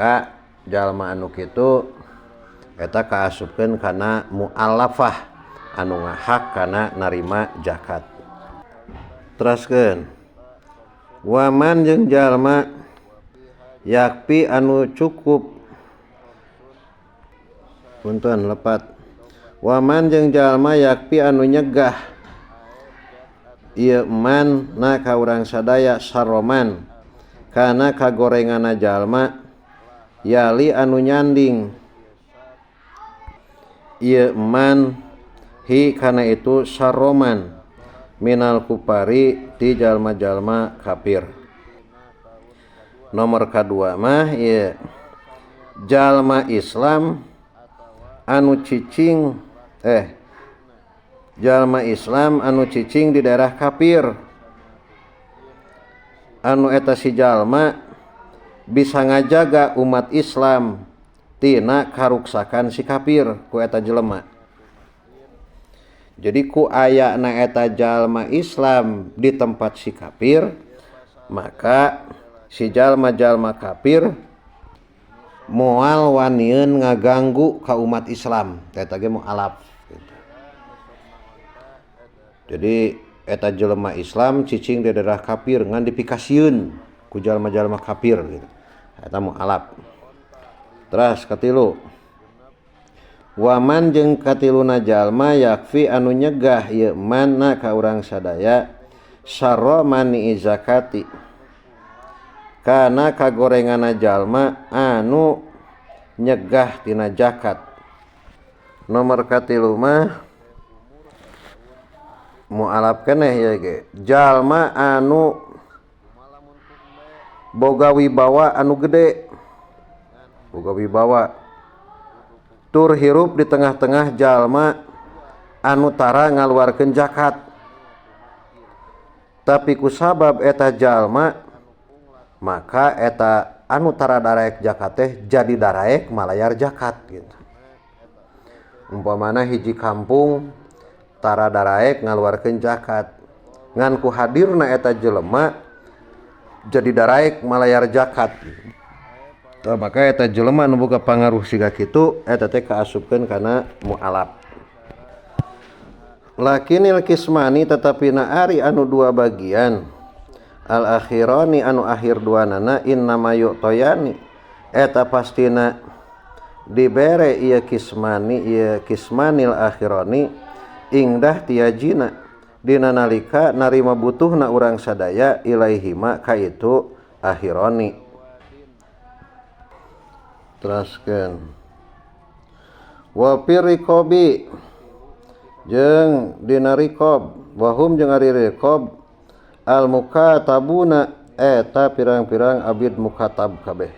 Ka jalma anu kitu eta kaasupkeun kana mualafah anu ngahak kana narima zakat. Teraskeun waman jeung jalma yakpi anu cukup punten lepat waman jeung jalma yakpi anu nyegah ieu man na ka urang sadaya saroman kana kagorengana jalma yali anu nyanding ieu man hi kana itu saroman minal kupari ti jalma-jalma kafir. Nomor kadua mah ieu jalma Islam anu cicing jalma Islam anu cicing di daerah kafir anu eta si jalma bisa ngajaga umat Islam tina karuksakan si kafir ku eta jelema. Jadi ku ayana eta jalma Islam di tempat si kafir, maka si jalma-jalma kafir moal wanieun ngaganggu ka umat Islam. Eta ge mualaf gitu. Jadi eta jelema Islam cicing di daerah kafir ngan dipikasieun ku jalma-jalma kafir gitu. Eta mualaf. Teras katilu waman jeung katiluna jalma yakfi anu nyegah ieu man ka urang sadaya sarra mani zakati kana kagorengana jalma anu nyegah tina zakat. Nomor katilu mah mualaf keneh ieu ge jalma anu boga wibawa anu gede, boga wibawa tur hirup di tengah-tengah jalma anu tara ngaluarkeun zakat, tapi kusabab eta jalma maka eta anu tara daraek zakat teh jadi daraek malayar zakat gitu. Umpamana hiji kampung tara daraek ngaluarkeun zakat, ngan ku hadirna eta jelema jadi daraek malayar zakat gitu. Tah maka eta jelema nu boga pangaruh siga kitu eta teh kaasupkeun kana mualaf. Lakinil kismani tetapi na ari anu dua bagian al akhirani anu akhir duanana innama yu'tayani eta pastina dibere ieu kismani ieu kismanil akhirani ingdah tiajina dina nalika narima butuhna urang sadaya ilaihima ka itu akhirani. Teraskeun wa firriqabi jeung dina riqab wahum jeung ari riqab al mukatabuna eta pirang-pirang abid mukatab kabeh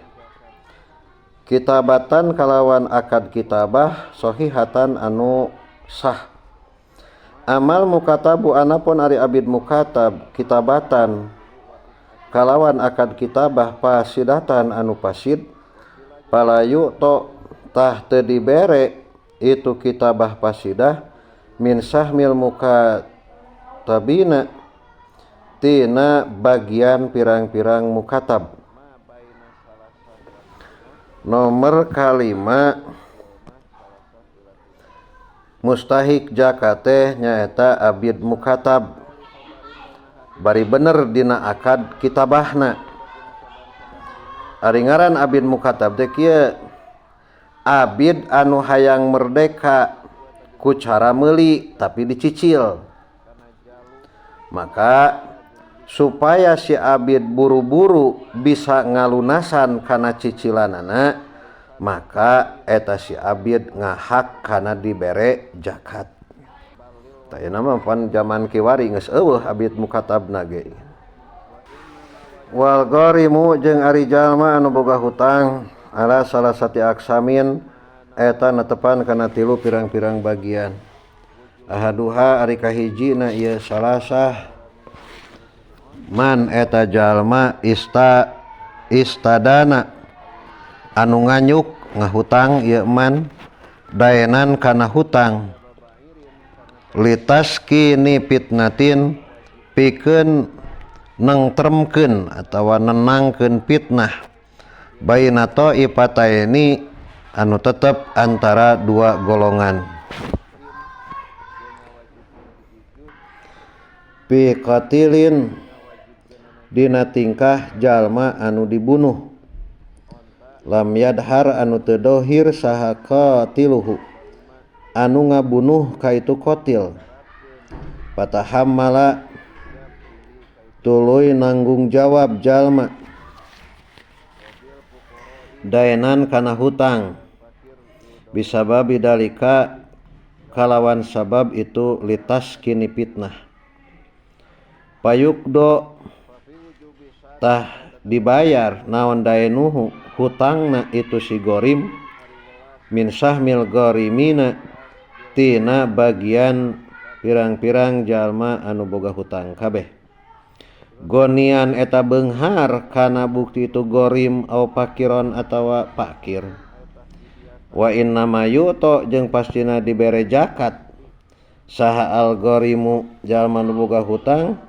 kitabatan kalawan akad kitabah sahihatan anu sah. Amal mukatabu anapun ari abid mukatab kitabatan kalawan akad kitabah pasidatan anu pasid palayu to tah teu dibere itu kitabah pasidah min sahmil mukatabina tina bagian pirang-pirang mukatab. Nomor kalima mustahik zakat teh nyaeta abid mukatab bari bener dina akad kitabahna. Ari ngaran abid mukatab teh kieu, abid anu hayang merdeka ku cara meuli tapi dicicil. Maka supaya si abid buru-buru bisa ngalunasan kana cicilanana, maka eta si abid ngahak kana dibere zakat. Tah ayeuna mah pan jaman kiwari geus eueuh abid mukatabna ge. Wal gharimu jeung ari jalma anu boga hutang ala salasati aksamin eta netepan kana tilu pirang-pirang bagian. Ahaduha ari kahijina ieu salasah man eta jalma istadana anu nganyuk ngahutang ieu man daenan kana hutang litaskini fitnatin pikeun nengtremkeun atawa nenangkeun fitnah Baina ta'ifataini anu tetep antara dua golongan. Fi qatilin dina tingkah jalma anu dibunuh lam yadhar anu teu dohir saha qatiluhu anu ngabunuh ka itu qatil patahammala tuluy nanggung jawab jalma daenan kana hutang bisababi dalika kalawan sabab itu litas kini fitnah payukdo tah dibayar naon daenuhu hutangna itu si gorim min sahmil gorimina tina bagian pirang-pirang jalma anu boga hutang kabeh gonian eta beunghar kana bukti itu gorim au pakiron atawa pakir wa inna ma yu'ta jeung pastina dibere zakat saha al gorimu jalma nu boga hutang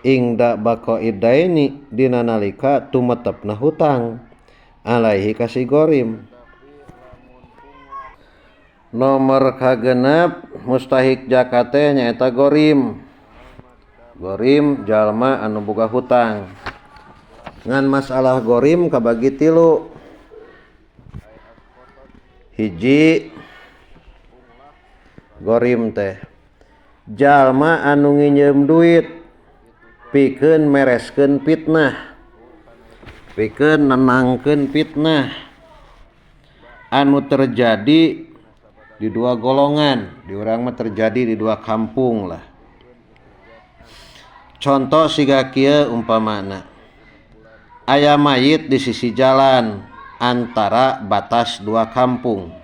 ingda baqaid daini dina nalika tumetepna hutang alaihi kasi gorim. Nomor kagenep mustahik zakat teh nyaeta gorim. Gorim jalma anu boga hutang. Ngan masalah gorim kabagi tilu. Hiji gorim teh jalma anu nginjeum duit pikeun mereskeun fitnah, pikeun nenangkeun fitnah anu terjadi di dua golongan, di urang mah terjadi di dua kampung lah. Contoh siga kieu umpamana aya mayit di sisi jalan antara batas dua kampung.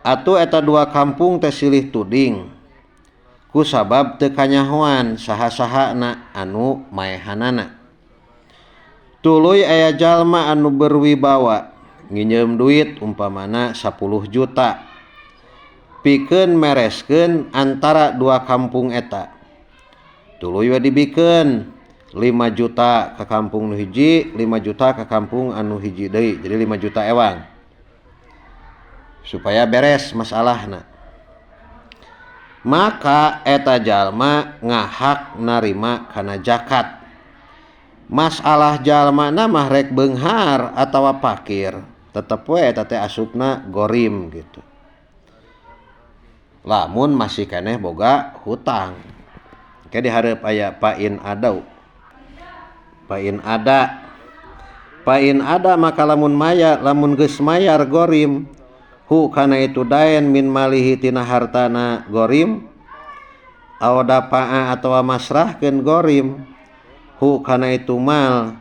Atuh eta dua kampung teh silih tuding ku sabab teu kanyahoan saha-sahana anu maehanana. Tuluy aya jalma anu berwibawa nginjeum duit umpamana 10 juta pikeun mereskeun antara dua kampung eta. Tuluy we dibikeun 5 juta ka kampung nu hiji, 5 juta ka kampung anu hiji deui. Jadi 5 juta ewang supaya beres masalahna. Maka eta jalma ngahak narima kana zakat. Masalah jalma na mah rek beunghar atawa pakir, tetep we eta teh asupna gorim gitu. Lamun masih keneh boga hutang. Ke dihareup aya pain adau. Pain ada. Pain ada maka lamun maya, lamun geus mayar gorim hu kana itu daen min malihi tina hartana gorim aw dapa'a atawa masrahkeun gorim hu kana itu mal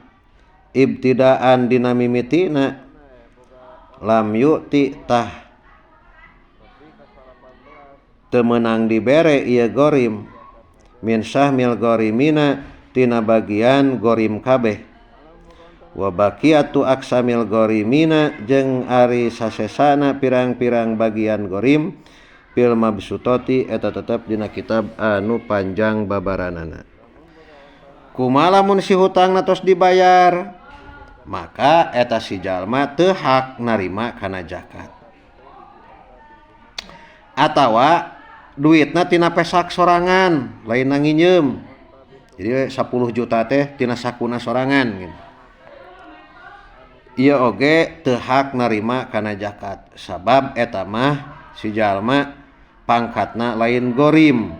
ibtidaan dina mimitina lam yu'ti tah teu meunang dibere ieu gorim min sahmil gorimina tina bagian gorim kabeh wa baqiyatu aksamil gorimina jeung ari sasesana pirang-pirang bagian gorim fil mabsutati eta tetep dina kitab anu panjang babaranana. Kumaha lamun si hutangna tos dibayar maka eta si jalma teu hak narima kana zakat. Atawa duitna tina pesak sorangan lain nginjeum. Jadi 10 juta teh tina sakuna sorangan gitu. Ieu oge teu hak narima kana zakat sabab eta mah si jalma pangkatna lain gorim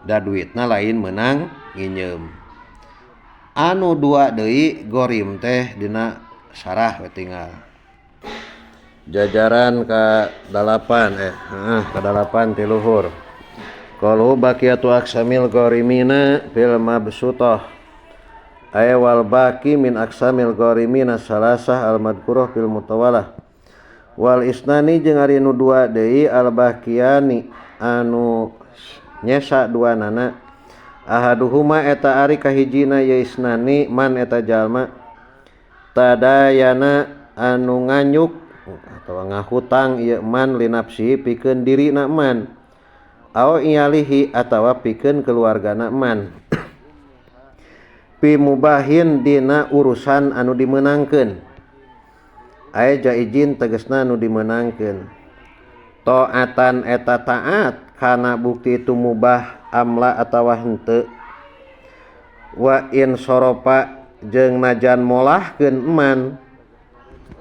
da duitna lain meunang nginjeum. Anu dua deui gorim teh dina sarah we tinggal. Jajaran ka 8 ka 8 ti luhur. Qalu baqiyatu aksamil gorimina fil mabsutah ay wal baqi min aksamil gorimina salasah al madkurah fil mutawalah wal isnani jeung ari nu dua deui al baqiyani anu nyesa dua nana ahaduhuma eta ari kahijina ye isnani man eta jalma tadayana anu nganyuk atawa ngahutang ieu man linapsi pikeun dirina man aw iyalihi atawa pikeun keluargana man. Pi mubahin dina urusan anu dimenangkeun. Aya jaizin tegasna anu dimenangkeun. Taatan eta taat kana bukti itu mubah amla atawa henteu. Wa in soropa jeung najan molahkeun eman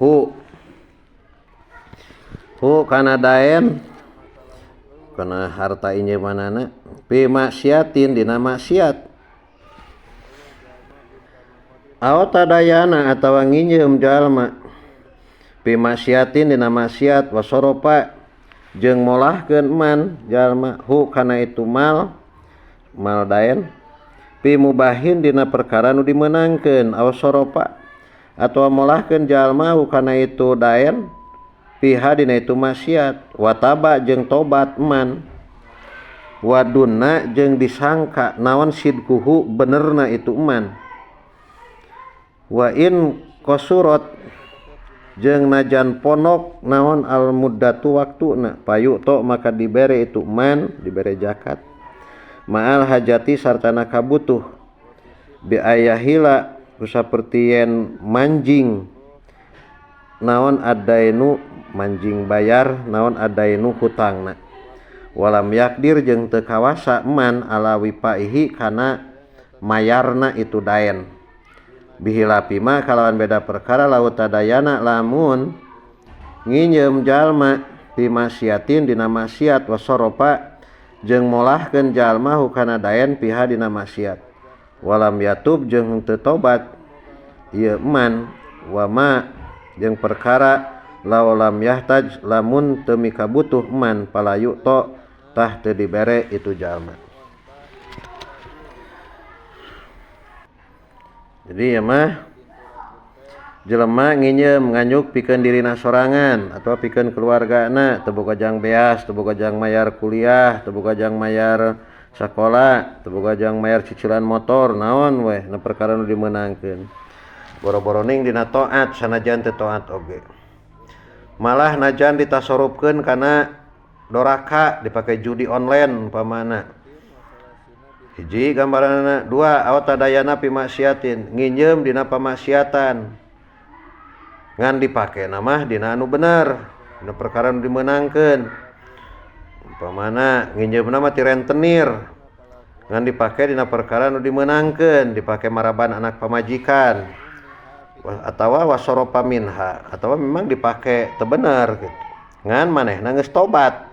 hu hu kana daen kana harta injemanana pi maksiatin dina maksiat. Aw tadayana atawa nginjeum jalma pi maksiatin dina maksiat wa soropa jeung molahkeun man jalma hu kana itu mal mal daen pi mubahin dina perkara nu dimeunangkeun aw soropa atawa molahkeun jalma hu kana itu daen piha dina itu maksiat wa taba jeung tobat man wadunna jeung disangka naon sidkuhu benerna itu man. Wa in kosurot jeung najan ponok naon al muddatu waktuna payu to maka dibere itu man dibere zakat ma'al hajati sartana kabutuh bi ayahila saperti yen manjing naon adainu manjing bayar naon adainu hutangna walam yakdir jeung teu kawasa man ala wipaihi kana mayarna itu daen bihilapi ma kalawan beda perkara laut tadayana lamun nginjeum jalma pi maksiatin dina maksiat wasoropa jeung molahkeun jalma hukana daen piha dina maksiat walam yatub jeung teu tobat ieu man wama jeung perkara law lam yahtaj lamun teu mikabutuh man palayu to tah teu dibere itu jalma. Jadi ya mah jelema nginjeum nganyuk pikeun dirina sorangan atau pikeun keluargana teu boga jang beas, teu boga jang mayar kuliah, teu boga jang mayar sakola, teu boga jang mayar cicilan motor, naon weh na perkara nu dimeunangkeun. Boro-boro ning dina taat sanajan teu taat oge. Malah najan ditasorupkeun kana doraka dipake judi online umpamana. Hiji gambaranna, dua aw tadayana pi maksiatin nginjeum dina pamaksiatan ngan dipake mah dina anu bener dina perkara nu dimeunangkeun umpamana nginjeumna mah ti rentenir ngan dipake dina perkara nu dimeunangkeun dipake maraban anak pamajikan atawa wasoropa minha atawa memang dipake teu bener gitu ngan manehna geus tobat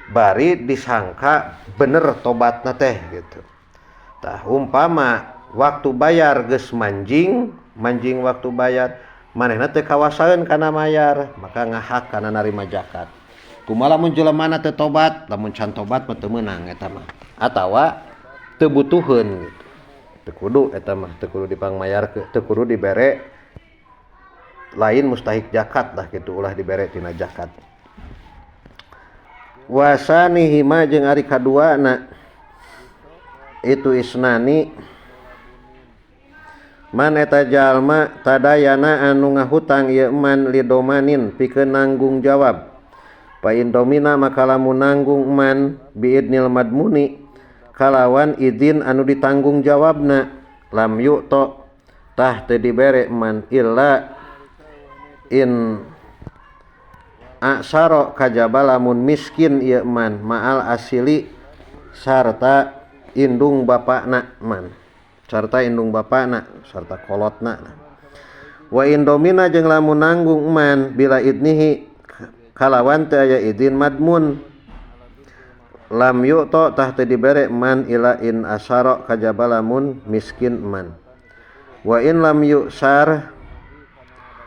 bari disangka bener tobatna teh gitu. Tah umpama waktu bayar geus manjing, manjing waktu bayar manehna teu kawasaeun kana mayar, maka ngahak kana narima zakat. Kumaha lamun jelemana teu tobat, lamun can tobat mah teu meunang eta mah. Atawa teu butuheun gitu. Teu kudu eta mah, teu kudu dipangmayarkeun, teu kudu dibere lain mustahik zakat lah gitu, ulah dibere tina zakat. Wasanihima jeung ari kaduana itu isnani man eta jalma tadayana anu ngahutang ieu man lidomanin pikeun nanggung jawab pa indomina maka lamun nanggung man biidnil madmuni kalawan izin anu ditanggung jawabna lam yu'to tah teu dibere man illa in aksaro kajaba lamun miskin ieu man ma'al asili sarta indung bapakna man sarta indung bapakna sarta kolotna wa indomina jeung lamun nanggung man bila idnihi kalawan teu aya izin madmun lam yu'ta tah teu dibere man ila in asaro kajaba lamun miskin man wa in lam yu'sar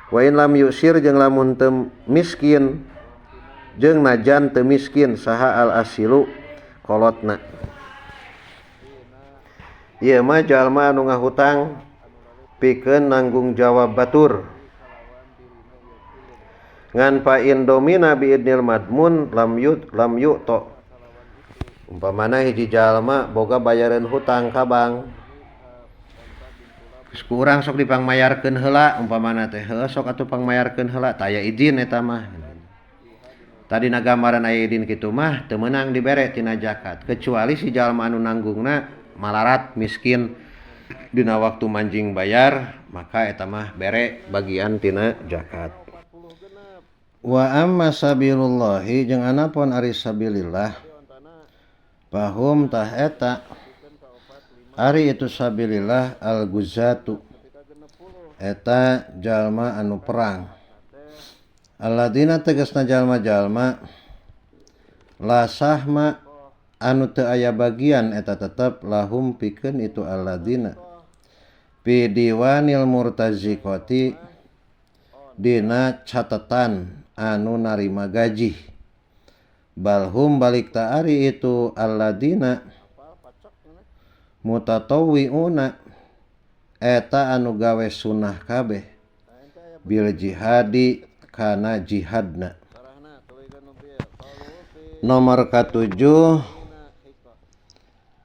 wa in lam yusir jeung lamun teu miskin jeung najan teu miskin saha al asilu kolotna. Ieu mah jalma anu ngahutang pikeun nanggung jawab batur ngan pa indomina biidnil madmun lam yut lam yu'ta. Umpamana hiji jalma boga bayareun hutang ka bank geus ku urang sok dipangmayarkeun heula umpamana teh heuh sok atuh pangmayarkeun heula tah aya izin eta mah. Tadi na gambaran aya izin kitu mah teu meunang dibere tina zakat kecuali si jalma anu nanggungna malarat miskin Dina waktu manjing bayar maka eta mah bere bagian tina zakat. Wa amma sabilullahi jeung anapun ari sabilillah pahum tah eta ari itu sabilillah al-guzatu eta jalma anu perang alladina tegasna jalma-jalma la sahma anu teu aya bagian eta tetep lahum pikeun itu alladina fi diwanil murtaziqati dina catatan anu narima gaji balhum balik ta ari itu alladina mutatawwi'una eta anu gawe sunah kabeh bil jihadi kana jihadna. Nomor katujuh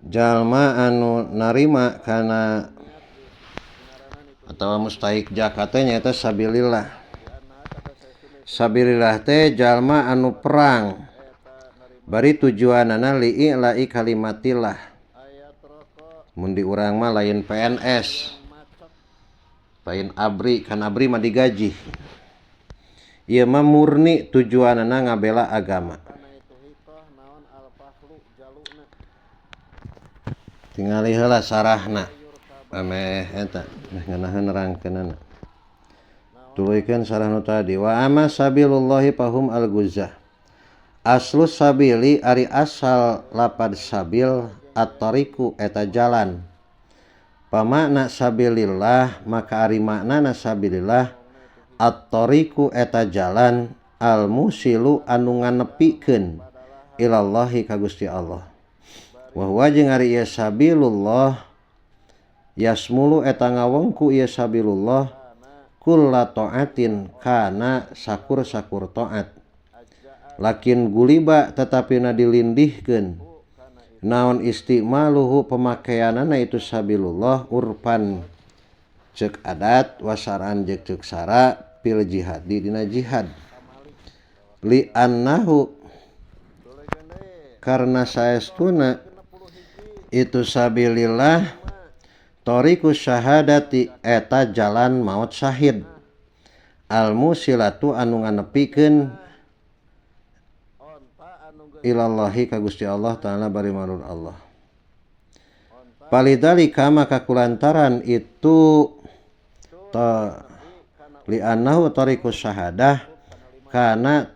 jalma anu narima kana atawa mustahik zakat teh nyaeta sabilillah. Sabilillah teh jalma anu perang bari tujuanana li'ila'i kalimatillah. Mun di urang mah lain PNS, lain ABRI, kan ABRI mah digaji. Ieu mah murni tujuanana ngabela agama. Tingali heula sarahna ameh eta meh ngeunaheun nerangkeunana. Tuluykeun sarah nu tadi wa amma sabilullahi fahum al-guzah. Aslu sabili ari asal lapad sabil at-tariqu eta jalan. Pamakna sabilillah maka ari maknana sabilillah at-tariqu eta jalan al-musilu anu nganepikeun ilallahi ka Gusti Allah. Wa huwa jeung ari ieu sabilullah yasmulu eta ngawengku ieu sabilullah kulla ta'atin kana sakur-sakur taat. Lakin guliba tetapina dilindihkeun naon istimaluhu pemakaianana itu sabilullah urpan ceuk adat wasaran jeung ceuk sara fil jihad di dina jihad li annahu karena saestuna itu sabilillah tariqus syahadati eta jalan maut syahid al musilatu anu nganepikeun ilallahi ka Gusti Allah ta'ala bari marur Allah. Palidalika maka kulantaran itu li'annahu tariqus syahadah kana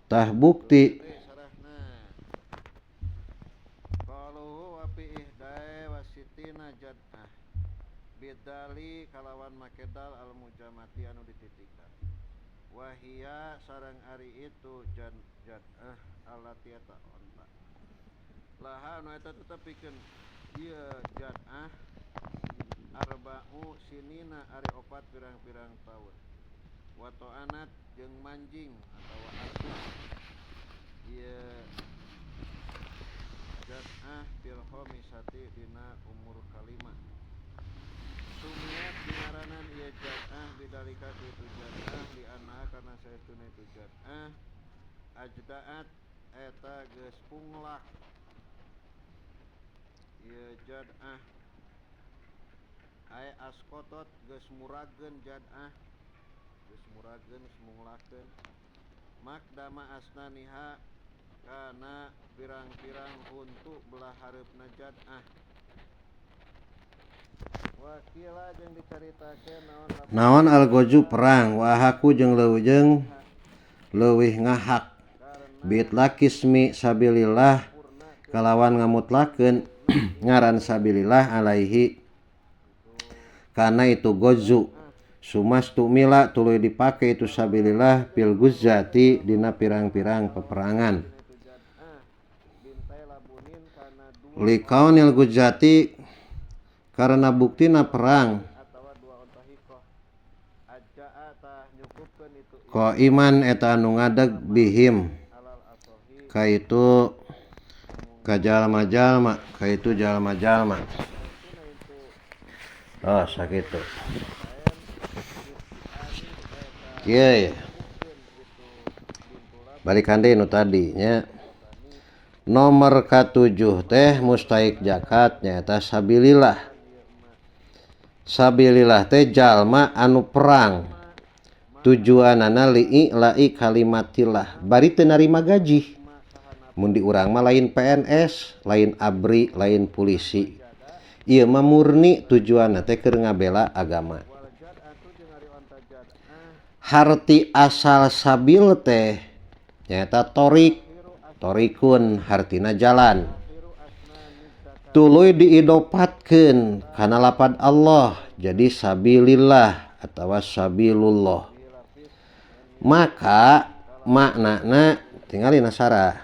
tah bukti wahia sareng ari itu jad'ah allati eta onta laha anu eta tetep pikeun ieu jad'ah arba'u sinina ari opat pirang-pirang taun wa ta'anat jeung manjing atawa asuh ieu jad'ah fil khamisati dina umur kalima sumiat dingaranan ieu jad'ah bidalika ku itu jad'ah li'annaha karena saestuna itu jad'ah ajdaat eta geus punglak ieu jad'ah ae askotot geus murageun jad'ah geus murageun geus munglakeun makdama asnaniha kana pirang-pirang huntu belah hareupna jad'ah. Naon al-goju perang wa haku jeung leuweung leuwih ngahak bitlakismi sabilillah kalawan ngamutlakeun ngaran sabilillah alaihi kana itu gozu sumastumila tuluy dipake itu sabilillah fil guzzati dina pirang-pirang peperangan likaunil guzzati karena buktina perang qaiman eta anu ngadeg bihim kaitu ka jalma-jalma kaitu jalma-jalma. Oh sakitu kieu ya balikan deui nu tadi nya. Nomor katujuh teh mustahik zakat nyaeta sabilillah. Sabilillah teh jalma anu perang tujuanana li'i'la'i kalimatillah bari teu narima gaji. Mun di urang mah lain PNS, lain ABRI, lain polisi. Ieu mah murni tujuanna teh keur ngabela agama. Harti asal sabil teh nyaeta torik, torikun hartina jalan. Tuluy diidopatkeun kana lapad Allah jadi sabilillah atawa sabilullah. Maka maknana tingali nasarah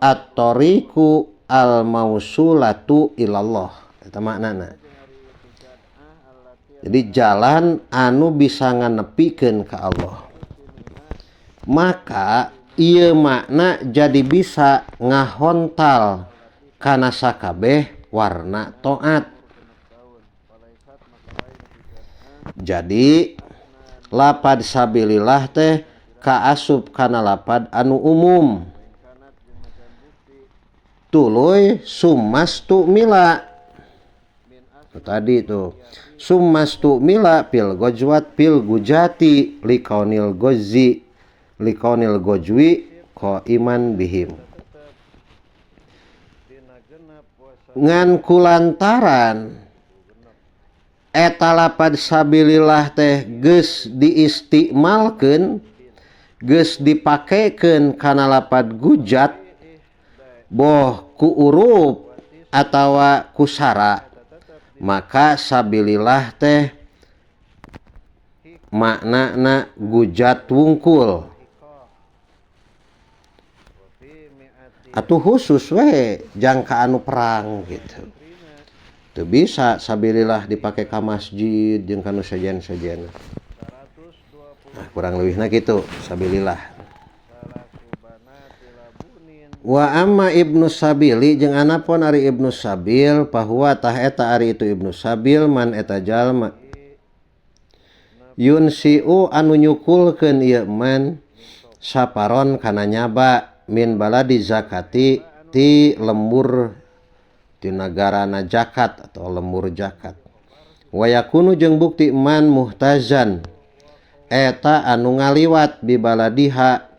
at-tariqu al-mausulatu ilallah eta maknana. Jadi jalan anu bisa nganepikeun ka Allah. Maka ieu makna jadi bisa ngahontal kana sakabeh warna taat. Jadi lapad sabilillah teh kaasup kana lapad anu umum. Tuluy summastu mila. Tadi tuh summastu mila pil gojwat pil gujati likaunil gozi likaunil gojwi qaiman bihim. Ngan kulantaran eta lapad sabilillah teh geus diistimalkeun, geus dipakekeun kana lapad gujat boh ku urup atawa ku sara, maka sabilillah teh maknana gujat wungkul. Atuh khusus we jangka anu perang gitu. Teu bisa sabilillah dipake ka masjid jeung kanu sejen-sejen. Nah, kurang leuwihna kitu sabilillah. Wa amma ibnu sabili jeung anapun ari ibnu sabil pahuwa tah eta ari itu ibnu sabil man eta jalma yunsiu anu nyukulkeun ieu man saparon kana nyaba min baladi zakati ti lembur ti nagarana zakat atau lembur zakat. Wa yakunu jeung bukti man muhtazan eta anu ngaliwat bi baladiha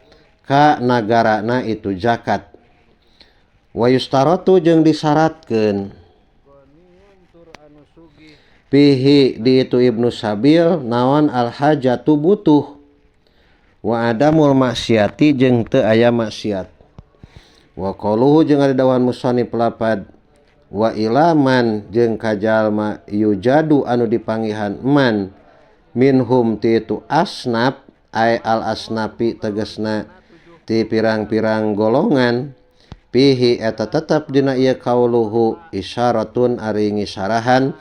ka nagarana itu zakat. Wa yustaratu jeung disyaratkeun pihi di itu ibnu sabil naon al hajatu butuh wa adamul maksiati jeung teu aya maksiat. Wa qaluhu jeung ari dawan musannif lapad wa ilaman jeung kajalma yujadu anu dipangihan man minhum ti itu asnaf ay al asnafi tegasna ti pirang-pirang golongan pihi eta tetep dina ieu kauluhu isyaratun ari ngisarahan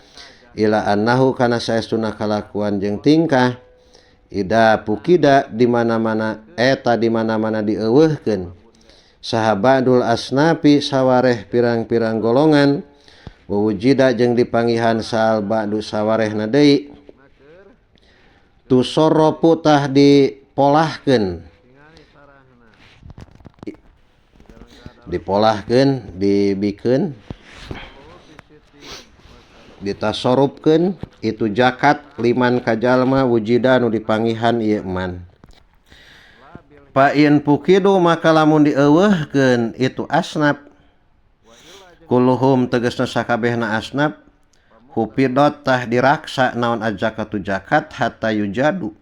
ila annahu kana saestuna kalakuan jeung tingkah ida pukida di mana-mana eta di mana-mana dieuweuhkeun sahabadul asnafi sawareh pirang-pirang golongan wujida jeung dipangihan sal ba'du sawarehna deui tusorropu tah dipolahkeun dipolahkeun dibikeun ditasorupkeun itu zakat liman kajalma wujida nu dipangihan ieu man. Fa in pukidu maka lamun dieuweuhkeun itu asnaf kulluhum tegasna sakabehna asnaf hupidot tah diraksa naon azakatu zakat hatta yujadu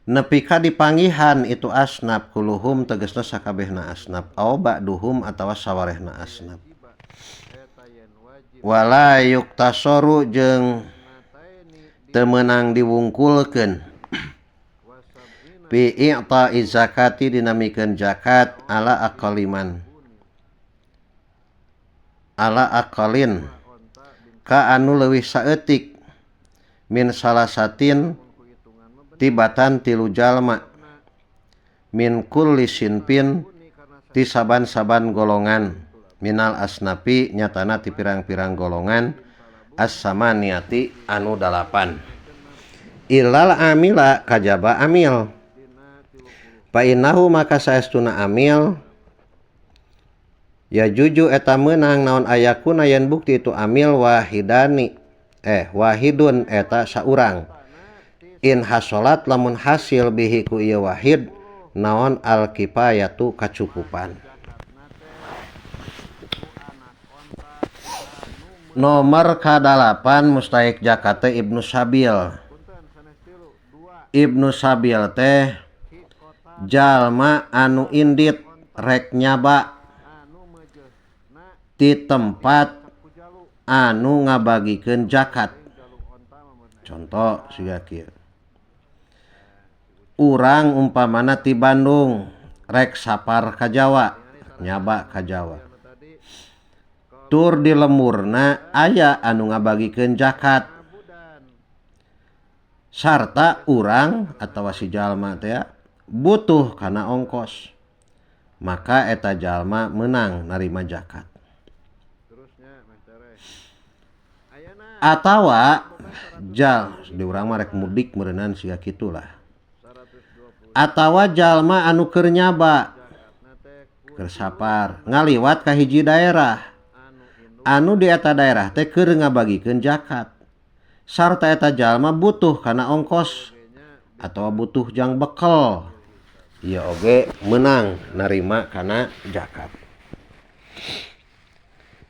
nepi ka dipangihan itu asnaf kulluhum tegasna sakabehna asnaf au ba'duhum atawa sawarehna asnaf. Wala yuktasoru jeung teu meunang diwungkulkeun fi i'ta'i zakati dinamikeun zakat ala aqaliman ala aqalin ka anu leuwih saeutik min salasatin tibatan tilu jalma min kulli sinfin ti saban-saban golongan minal asnafi nyatana ti pirang-pirang golongan as-samaniati anu 8 ilal amila kajaba amil fa innahu maka saestuna amil Ya juju eta meunang naon ayakuna yen bukti itu amil wahidani wahidun eta saurang. In hasolat lamun hasil bihi ku ieu wahid naon al kifayatu kacukupan. Nomor ka-8 mustahik zakat teh Ibnu Sabil. Ibnu Sabil teh jalma anu indit rek nyaba ti tempat anu ngabagikeun zakat. Contoh siga kieu. Urang umpamana ti Bandung rek sapar ka Jawa, nyaba ka Jawa. Tur di lemurna aya anu ngabagikeun zakat. Sarta urang atawa si jalma teh butuh kana ongkos. Maka eta jalma meunang narima zakat. Atawa jal di urang mah rek mudik meureunnan siga kitulah. Atawa jalma anu keur nyaba keur sapar ngaliwat ka hiji daerah anu di eta daerah teh keur ngabagikeun zakat. Sarta eta jalma butuh kana ongkos atawa butuh jang bekel, ieu oge meunang narima kana zakat.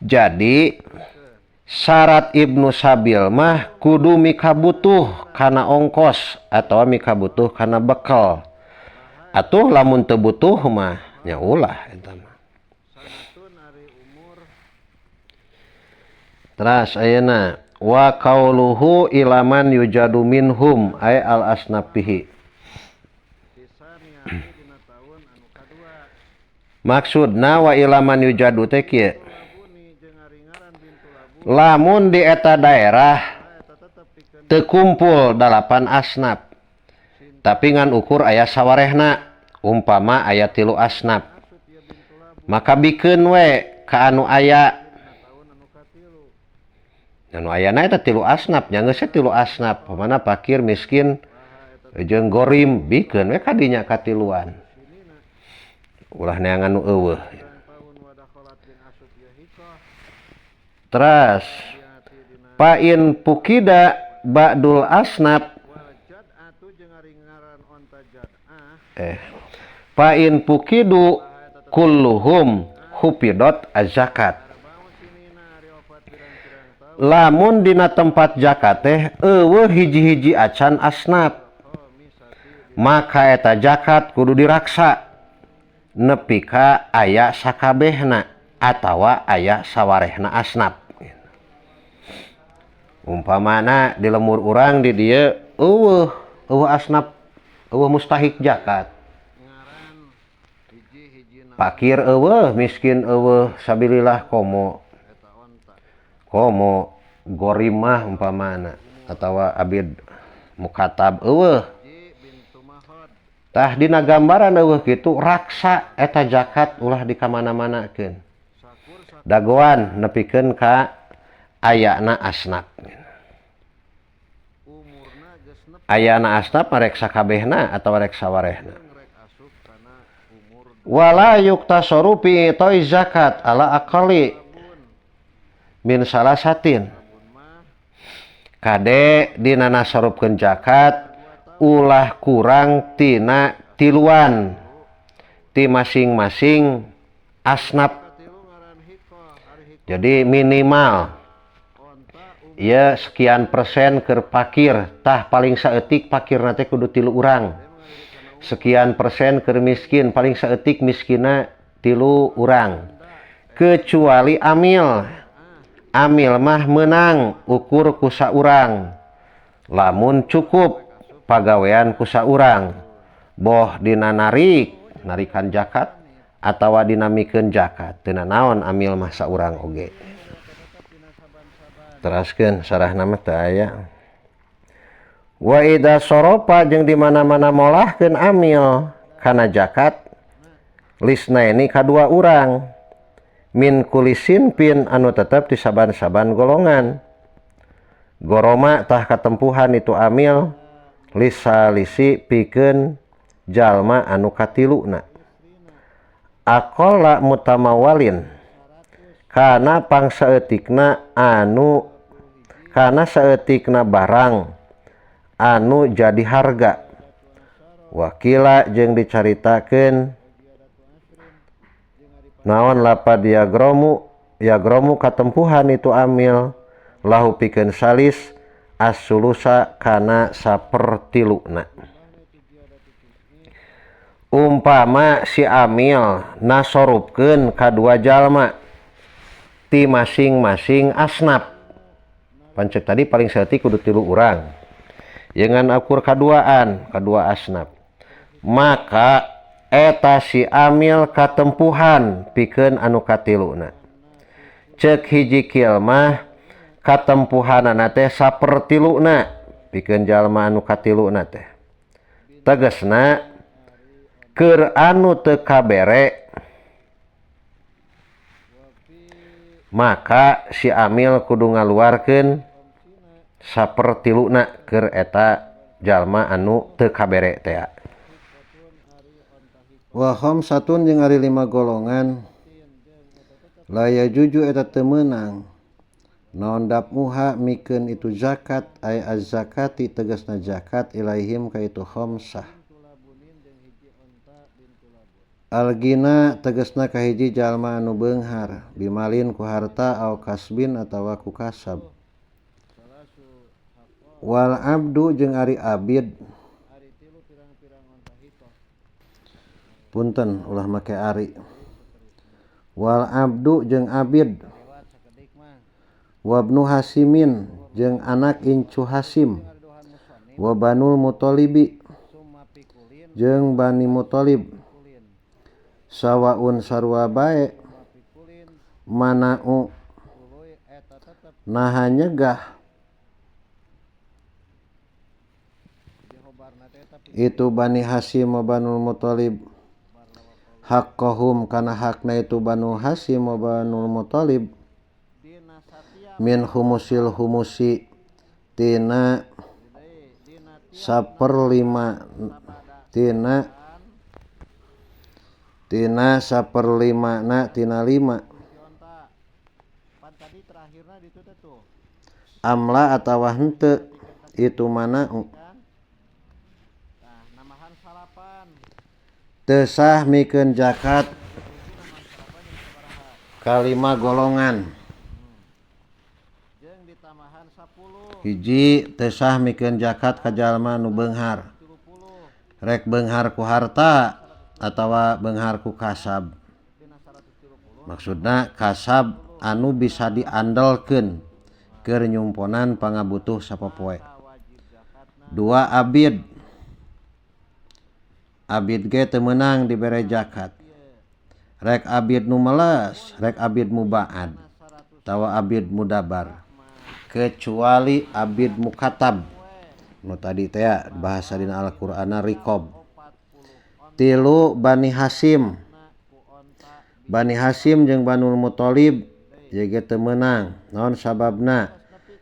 Jadi syarat Ibnu Sabil mah kudu mikabutuh kana ongkos atawa mikabutuh kana bekel. Atuh lamun teu butuh mah nya ulah eta mah. Teras ayeuna wa qauluhu ilaman yujadu minhum ay al asnafihi. Maksudna wa ilaman yujadu teh kieu. Lamun di eta daerah teu kumpul 8 asnaf, tapi ngan ukur aya sawarehna, umpama aya 3 asnaf, maka bikeun we ka anu aya. Anu ayana eta 3 asnaf, nya geus 3 asnaf, pamana fakir, miskin, jeung gorim, bikeun we kadinya katiluan. Ulah neangan nu eueuh. Teras pain pukida ba'dul asnaf pain pukidu kulluhum hupidot az-zakat. Lamun dina tempat zakat teh eueuh hiji-hiji acan asnaf, maka eta zakat kudu diraksa nepi ka aya sakabehna atawa aya sawarehna asnaf. Umpamana di lemur urang di dieu eueuh eueuh asnaf, eueuh mustahik zakat. Fakir eueuh, miskin eueuh, sabilillah komo. Komo gorimah umpamana atawa abid mukatab eueuh. Tah dina gambaran eueuh kitu raksa eta zakat ulah dikamana-manakeun. Dagoan nepikeun ka ayana asnaf. Ayana asnaf rek sakabehna atawa rek sawarehna. Wala yuktasaru fi itoi zakat ala aqali min salasatin. Kade dina nasarupkeun zakat ulah kurang tina tiluan ti masing-masing asnaf. Jadi minimal ya sekian persen keur fakir, tah paling saeutik fakirna teh kudu 3 urang. Sekian persen keur miskin, paling saeutik miskina 3 urang. Kecuali amil. Amil mah menang ukur ku saurang. Lamun cukup pagawean ku saurang. Boh dina narik, narikan zakat atawa dinamikeun zakat. Teu nanaon amil mah saurang oge. Teraskeun sarahna mah teu aya. Wa idza sorofa jeung di mana-mana molahkeun amil kana zakat lisnaini kadua urang min kulisin pin anu tetep di saban-saban golongan. Goroma tah katempuhan itu amil lisalisi pikeun jalma anu katiluna. Aqalla mutamawalin Kana pangsaeutikna anu kana saeutikna barang anu jadi harga. Wakila jeung dicaritakeun naon lapad yagromu yagromu katempuhan itu amil lahu pikeun salis as-sulusa kana sapertiluna. Umpama si amil nasorupkeun kadua jalma ti masing-masing asnaf. Pancek tadi paling saeutik kudu 3 urang. Jangan akur kaduaan, kadua asnaf. Maka eta si amil katempuhan pikeun anu katiluna. Cek hiji kiel mah katempuhanana teh sapertiluna pikeun jalma anu katiluna teh. Tegasna keur anu teu kabere maka si amil kudu ngaluarkeun sapertiluna keur eta jalma anu teu kabere teh. Wa khamsatun jeung ari 5 golongan la yajuju eta teu meunang naon dapmuha mikeun itu zakat ay az-zakati tegasna zakat ilaihim ka itu khamsah. Algina tegasna kahiji jalma anu beunghar bimalin ku harta au kasbin atawa ku kasab. Wal abdu jeung ari abid punten ulah make ari. Wal abdu jeung abid wabnu Hasimin jeung anak incu Hasim wa banul Mutalibi jeung Bani Mutalib sawaun sarua bae manau naha nyegah itu Bani Hasim wa Banul Muthalib haqqahum kana hakna itu Banu Hasim wa Banul Muthalib min humusil humusi tina saperlima tina tina saperlima na tina 5 amla atawa henteu itu manau teu sah mikeun zakat kalima golongan. Hiji teu sah mikeun zakat ka jalma nu beunghar rek beunghar ku harta atawa beunghar ku kasab. Maksudna kasab anu bisa diandelkeun keur nyumponan pangabutuh sapopoe. 2 abid. Abid ge teu meunang dibere zakat. Rek abid nu meles, rek abid mubaad atawa abid mudabar. Kecuali abid mukatab. Nu tadi teh bahasa dina Al-Qur'anna riqab. 3 Bani Hasim. Bani Hasim jeung Banul Muthalib ye ge teu meunang. Naon sababna?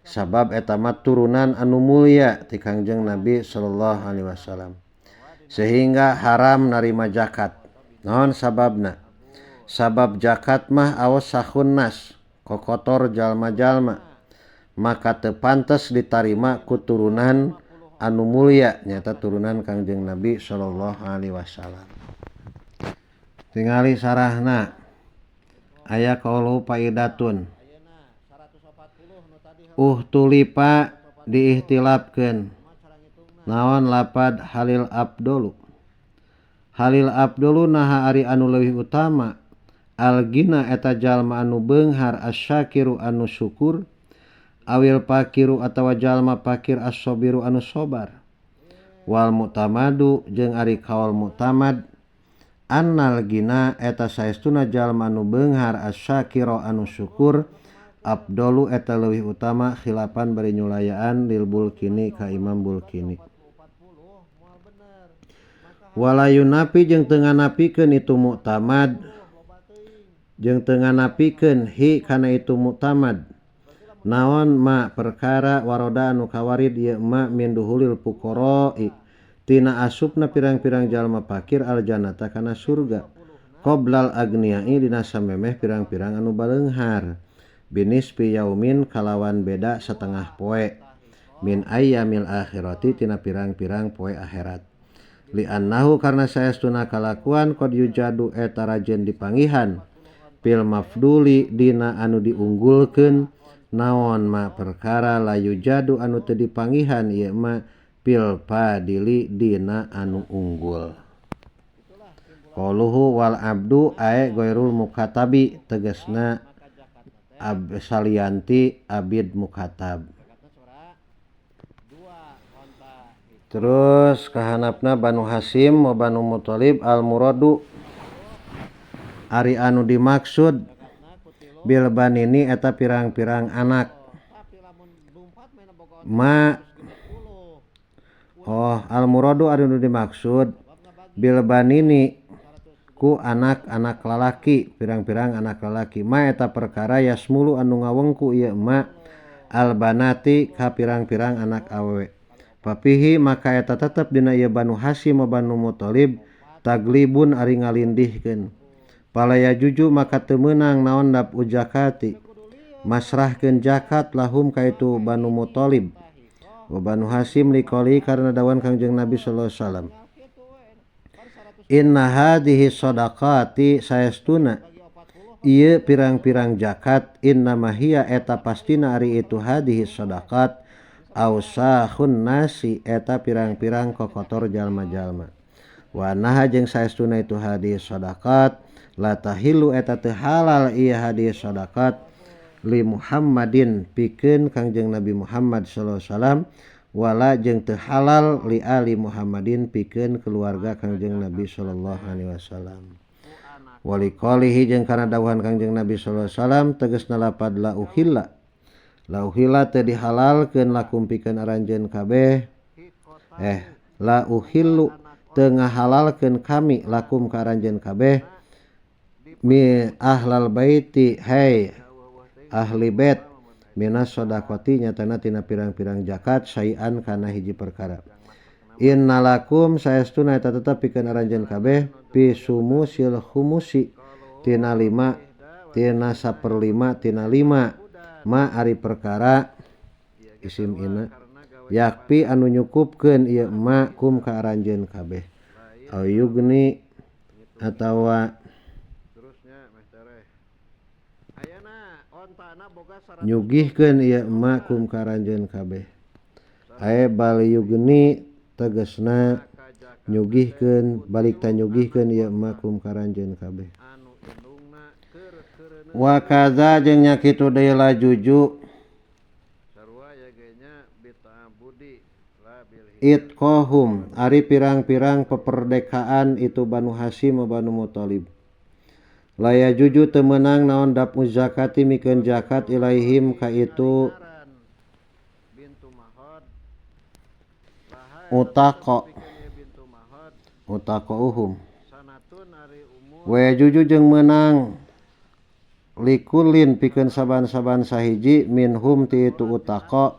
Sabab eta mah turunan anu mulia ti Kangjeng Nabi sallallahu alaihi wasallam. Sehingga haram narima zakat. Naon sababna? Sabab zakat mah aos sahun nas, kokotor jalma-jalma. Maka teu pantes ditarima ku turunan anu mulia nyata turunan Kangjeng Nabi sallallahu alaihi wasallam. Tingali sarahna aya qaulu faidatun. Uhtulipa diihtilafkeun. Naon lapad halil abdolu. Halil abdolu naha ari anu leuwih utama algina eta jalma anu beunghar asyakiru anu syukur awil pakiru atawa jalma pakir as-sabiru anu sobar. Wal mu'tamadu jeung ari kaul mu'tamad annal gina eta saestuna jalma anu beunghar asyakira anu syukur abdolu eta leuwih utama khilapan bari nyulayaan lil Bulkini ka Imam Bulkini. Wala yunapi jeung teu nganapikeun itu mu'tamad jeung teu nganapikeun hi kana itu mu'tamad naon ma perkara waroda anu kawarid ieu ma min duhulil fuqara'i tina asupna pirang-pirang jalma pakir aljannata kana surga. Qoblal agniai dina samemeh pirang-pirang anu baleunghar binisfi yaumin kalawan beda satengah poe min ayyamil akhirati tina pirang-pirang poe akhirat li annahu karna saestuna kalakuan qad yujadu eta rajen dipangihan fil mafduli dina anu diunggulkeun naon ma perkara la yujadu anu teu dipangihan ieu ma fil fadili dina anu unggul. Qauluhu wal abdu ae ghairul mukatabi tegasna salianti abid mukatab. Terus kahanapna Banu Hasyim wa Banu Muthalib al muradu ari anu dimaksud bil banini eta pirang-pirang anak ma oh al muradu ari anu dimaksud bil banini ku anak-anak lalaki pirang-pirang anak lalaki ma eta perkara yasmulu anu ngawengku ieu ma albanati ka pirang-pirang anak awewe papihi maka eta tetep dina ieu Banu Hasyim wa Banu Muthalib taglibun ari ngalindihkeun palaya juju maka teu meunang naon dap ujakati masrahkeun zakat lahum ka itu Banu Muthalib wa Banu Hasyim liqali karena dawan Kangjeng Nabi sallallahu alaihi wasallam inna hadhihi shadaqati saestuna ieu pirang-pirang zakat inna mahiya eta pastina ari itu hadhihi shadaqat ausahun nasi eta pirang-pirang kokotor jalma-jalma wa naha jeung saestuna itu hadhihi shadaqat la tahilu eta teu halal ieu hadhihi shadaqat li Muhammadin pikeun Kangjeng Nabi Muhammad sallallahu alaihi wasallam wala jeung teu halal li ali Muhammadin pikeun keluarga Kangjeng Nabi sallallahu alaihi wasallam waliqalihi jeung kana dawuhan Kangjeng Nabi sallallahu alaihi wasallam tegasna lapad la uhilla la uhilla teu dihalalkeun lakum pikeun aranjeun kabeh la uhillu teu ngahalalkeun kami lakum ka aranjeun kabeh mi ahlal baiti hai ahli bait minas sodaqoti nyatana tina pirang-pirang zakat syai'an kana hiji perkara innalakum saestuna eta tetep pikeun aranjeun kabeh fi sumusil khumusi tina lima tina saperlima tina lima ma ari perkara isim ina yakpi anu nyukupkeun ieu ma kum ka aranjeun kabeh au yugni atawa nyugihkeun ieu ma kum ka aranjeun kabeh ae bal yugni tegasna nyugihkeun balik ta nyugihkeun ieu ma kum ka aranjeun kabeh wa kaza jeung nya kitu deui la juju itqahum ari pirang-pirang peperdekaan itu Banu Hasyim wa Banu Muthalib laya juju teu meunang naon dapu zakati mikeun zakat ilaihim ka itu utaqo utaqauhum wa juju jeung meunang likulin pikeun saban-saban sahiji minhum ti itu utaqo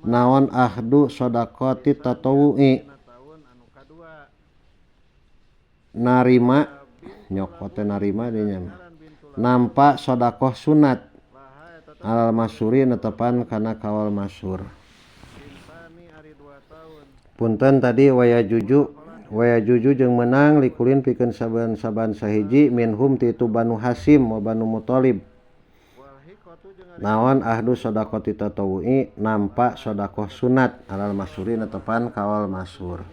naon ahdu shadaqati tatawu'i narima nyokot teh narima dinya nampa sedekah sunat alal masyuri netepan kana kaul masyhur. Punten tadi waya juju jeung menang likulin pikeun saban-saban sahiji minhum ti itu Banu Hasyim wa Banu Muthalib naon ahdu shadaqati tatawu'i nampa sedekah sunat alal masyuri netepan kaul masyhur.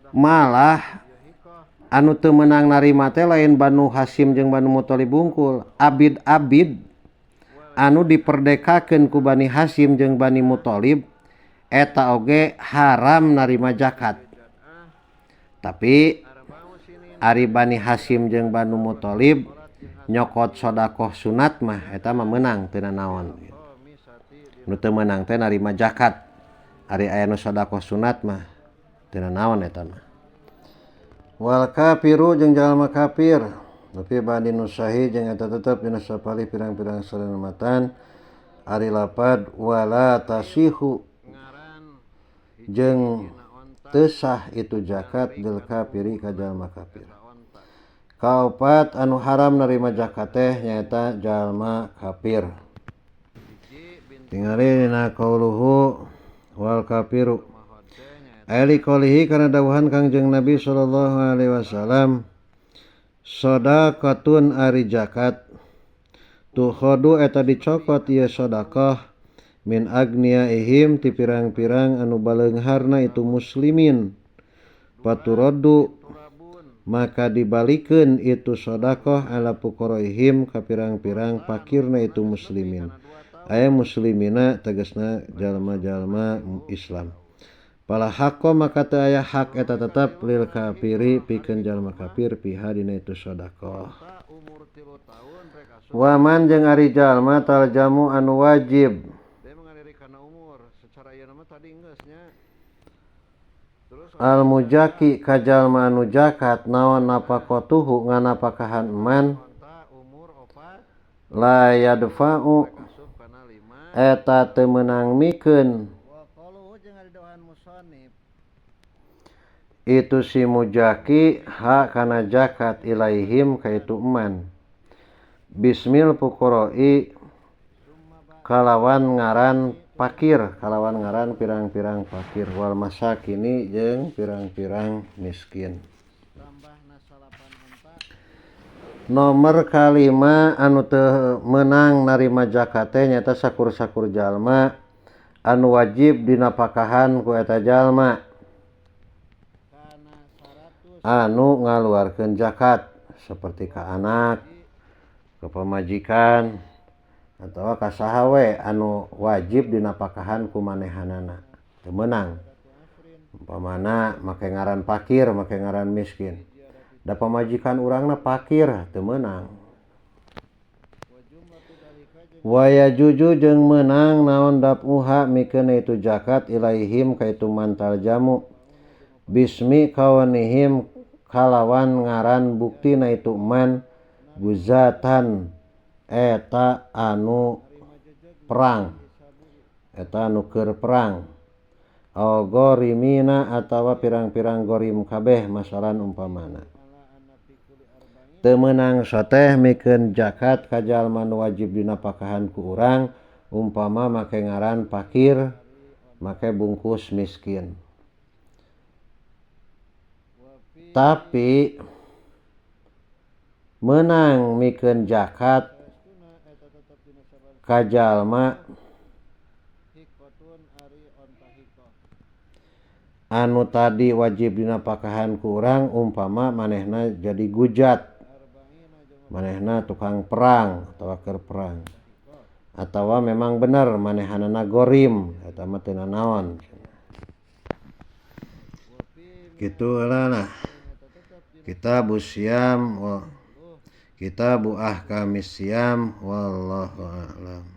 Malah anu teu meunang narima teh lain Banu Hasyim jeung Banu Muthalib bungkul abid-abid anu diperdekakeun ku Bani Hasyim jeung Bani Muthalib eta oge haram narima zakat. Tapi ari Bani Hasyim jeung Banu Muthalib nyokot sedekah sunat mah eta mah meunang teu nanaon. Nu teu meunang teh narima zakat. Ari aya nu sedekah sunat mah teu nanaon eta mah. Wal kafiru jeung jalma kafir tapi bani nusahi jeung eta tetep dina sapalih pirang-pirang salamatan ari lapad wala tasihu jeung Teu sah itu zakat lil kafiri ka jalma kafir. Kaopat anu haram narima zakat teh nyaeta jalma kafir. Tingali dina qauluhu wal kafiru. Ai qaulihi kana dawuhan Kangjeng Nabi sallallahu alaihi wasallam, sadaqatun ari zakat tukhadu eta dicokot ieu sedekah min agniaihim ti pirang-pirang anu baleungharna itu muslimin, paturaddu maka dibalikeun itu sedekah ala fuqaraihim ka pirang-pirang fakirna itu muslimin. Aya muslimina tegasna jalma-jalma Islam. Fala haqqa maka teu aya hak eta tetep lil kafiri pikeun jalma kafir fiha dina itu sedekah. Waman jeung ari jalma taljamu anu wajib al mujaki ka jalma anu zakat naon nafaqatuhu nganapakahan eman la yadfa'u eta teu meunang mikeun itu si mujaki ha kana zakat ilaihim ka itu eman bismil fuqara'i kalawan ngaran fakir, kalawan ngaran pirang-pirang fakir wal masakini jeung pirang-pirang miskin. Nomor kalima anu teu meunang narima zakat teh nyaeta sakur-sakur jalma anu wajib dinapakahan ku eta jalma anu ngaluarkeun zakat seperti ka anak, ka pamajikan atawa ka saha we anu wajib dinapakahan ku manehanana teu meunang. Umpamana make ngaran fakir, make ngaran miskin. Da pamajikan urangna fakir teu meunang. Waya juju jeung meunang naon dapuha mikeun itu zakat ilaihim ka itu mantal jamu bismi kawanihim kalawan ngaran buktina itu man guzatan eta anu perang, eta anu keur perang au gorimina atawa pirang-pirang gorim kabeh masalan umpamana. Teu meunang soteh mikeun zakat ka jalma nu wajib dinapakahan ku urang umpama make ngaran fakir, make bungkus miskin. Tapi meunang mikeun zakat ka jalma anu tadi wajib dinapakahan ku urang umpama manehna jadi gujat, manehna tukang perang atawa keur perang atawa memang bener manehanana gorim eta mah teu nanaon. Kitu heula lah. Kitabus Siyam wa Kitabu Ahkamis Siyam wallahu a'lam.